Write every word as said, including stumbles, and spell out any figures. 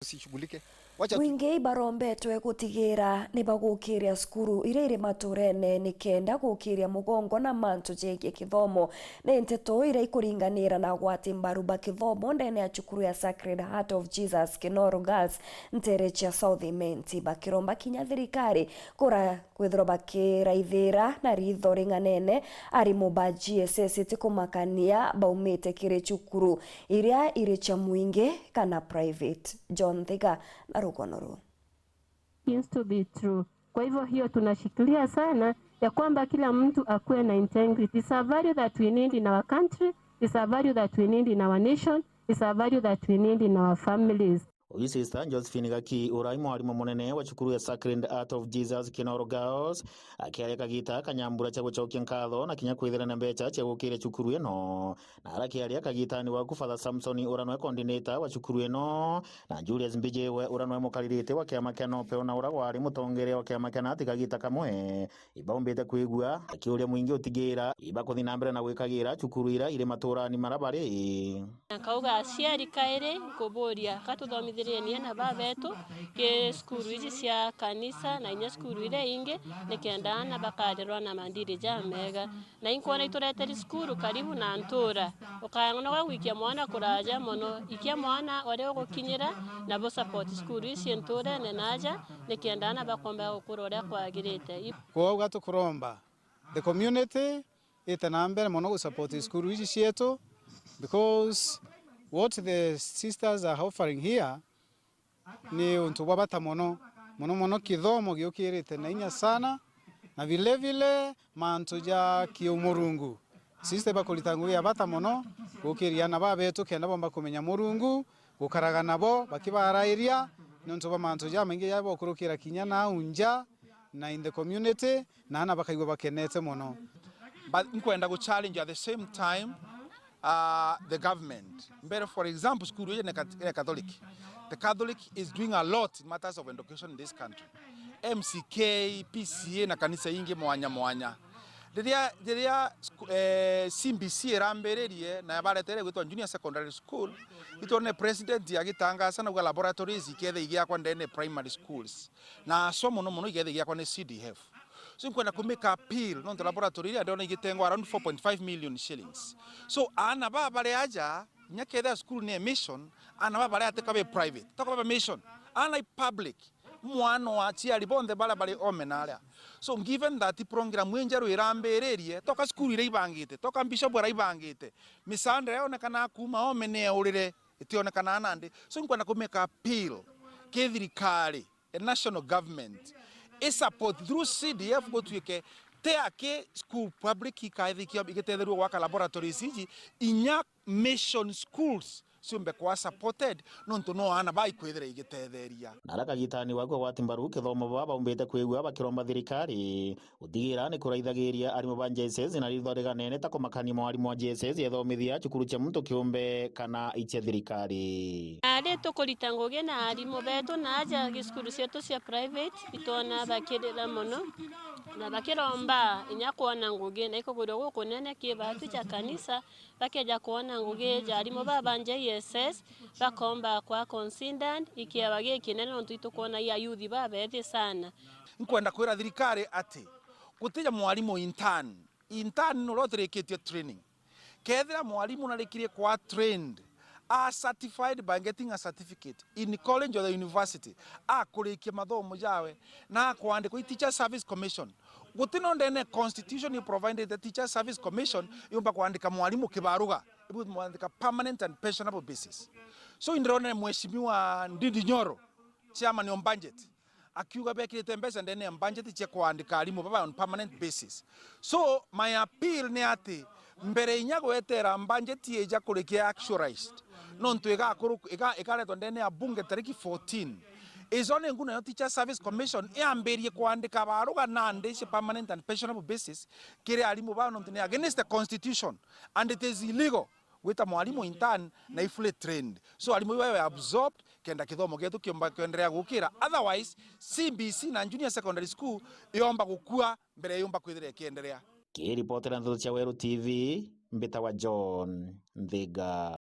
sishughulike. Wacha tu- Mwingi ibarombetwe gutigira ni bagukiria cukuru iria iri maturene ni kenda gukiria mugongo na mantu jegie kithomo. Ni nteto iria ikuringanira na agwati mbaru ba kithomo ndene ya cukuru ya Sacred Heart of Jesus Kinoro Girls ntere cia South Imenti, bakiromba kinya thirikari kura kwithirwa bakiraithira na ritho ring'anene arimu ba G S S itikumakania baumite kiri cukuru iria iri cia mwingi kana private. John Thiga na rugono ruu. Seems to be true. Kwa hivyo hiyo tunashikilia sana ya kwamba kila mtu akuwe na integrity. It's a value that we need in our country. It's a value that we need in our nation. It's a value that we need in our families. Uyu Sister Josephine Gaki, urai mwarimu munene wa cukuru ya Sacred Heart of Jesus Kinoro Girls, akiaria kagita kanyambura cha gucokia nkatho na kinya kwithira na mbecha cia gukiria cukuru ino. Na arakiaria kagitani waku, Father Samson uria nwe coordinator wa cukuru ino, na Julius Mbijiwe uria nwe mukaririte wa kiama kia NOPEU na uria wari mutongeria wa kiama kia NATI kagita kamwe, ibaumbite kwigua akiuria mwingi utigira ibakuthi na mbere na gwikagira cukuru iria iri maturani maria bari. Nkauga aciari kairi nkuburia, ka tuthomithirie ni ana babetu ki cukuru iji cia kanisa na inya cukuru iria ingi, nikenda ana bakarirwa na mandiri jamega. Na inkwona itureteri cukuru karibu na ntura. Ukanoga gwikia mwana kuraja mono. Ikia mwana uria ugukinyira, na bu support cukuru ici nturene na aja, nikenda ana bakomba gukura uria kwagirite. Kwou tukuromba the community ite na mbere mono gu support cukuru ici cietu, because what the sisters are offering here ni untu bwa bata mono, mono mono kithomo giukirite na inya sana, na vile vile mantu ja kiumurungu. Sister bakurita ngugi ya bata mono gukiria ana babetu kenda bomba kumenya Murungu, gukaraga nabo bakibarairia, ni untu bwa mantu jamaingi ja bokurukira kinya nau nja na in the community, na ana bakaigua bakenete mono. But nkwenda gu challenge at the same time, uh, the government. Mbere, for example, cukuru iji ni kat-, ni Catholic. The Catholic is doing a lot in matters of education in this country. M C K, P C A na kanisa ingi mwanya mwanya. Riria, riria sku-, eh, C B C irambiririe na baretere gwitwa Junior Secondary School, itwone president agitangasa nauga laboratories ikethe igiakwa ndene primary schools. Na aswa mono mono igethia giakwa ni C D F. So, nkwenda ku make appeal, nontu laboratory iria ndona igitengwa around four point five million shillings. So, ana baba bari aja, inya kethira cukuru ni mission, ana baba bari atika be private, toka baba mission, ana i public, mwana wa aciari bonthe baria bari ome na aria. So, given that program injeru irambiririe, toka cukuru iria ibangite, toka bishop aria ibangite, misanda yonekana kuuma ome ni eurire, itionekana nandi. So, nkwenda ku make appeal ki thirikari, a national government, i support through C D F gutuike ti aki school public ikaithikia igitetheria gwaka laboratories iji, inya mission schools ciumbe kwa supported, nontu no ana baikwithira igitetheria. Na ara kagitani waku agwati mbaru kithomo baba baumbite kwigua bakiromba thirikari gutigira ni kuraithagiria arimu ba J S S na ritho riganene ta kumakania mwarimu wa J S S ethomithia cukuru cia muntu kiumbe kana icia thirikari. Ari tukurita ngugi na arimu betu na aja cukuru cietu cia private, itwona bakirira mono na bakiromba inya kwona ngugi na ikugurio gukunene ki batu ja kanisa, bakeja kwona ngugi ja arimu baba J S S, bakomba kwa considered ikiawa gikinene nontu itukwona i ayuthi babethi sana. Nkwenda kwira thirikari ati gutija mwarimu intern. Intern nuria utirikitie training. Kethira mwarimu narikirie kwa trained, a certified by getting a certificate in college or the university, akurikia mathomo jawe na akwandikwa i Teacher Service Commission. Guti no ndene constitution i provided the Teacher Service Commission yumba kwandika mwarimu kibaruga, ibu mwandika permanent and pensionable basis. So, indirone Mheshimiwa Ndindi Nyoro, chairman on budget, akiuga bekirite mbeca ndene ya budget cia kwandika arimu baba on permanent basis. So, my appeal ni ati mbere inya gwetera budget ija kurikia actualized, nontu igakuru-, iga-, ikaretwa ndene ya bunge tariki fourteen. Ijo ni ngu nayo Teacher Service Commission iambirie kwandika baruga nandi cia permanent and pensionable basis kiri arimu baba, nontu ni against the constitution and it is illegal gwita mwarimu intern na i fully trained. So, arimu iwe were absorbed kenda kithomo gietu kiomba kwenderea gukira. Otherwise, C B C na Junior Secondary School iomba gukua mbere yumba kwithira ikienderea. Kiripotera ndeto cia Weru T V, mbitawa John Nthiga.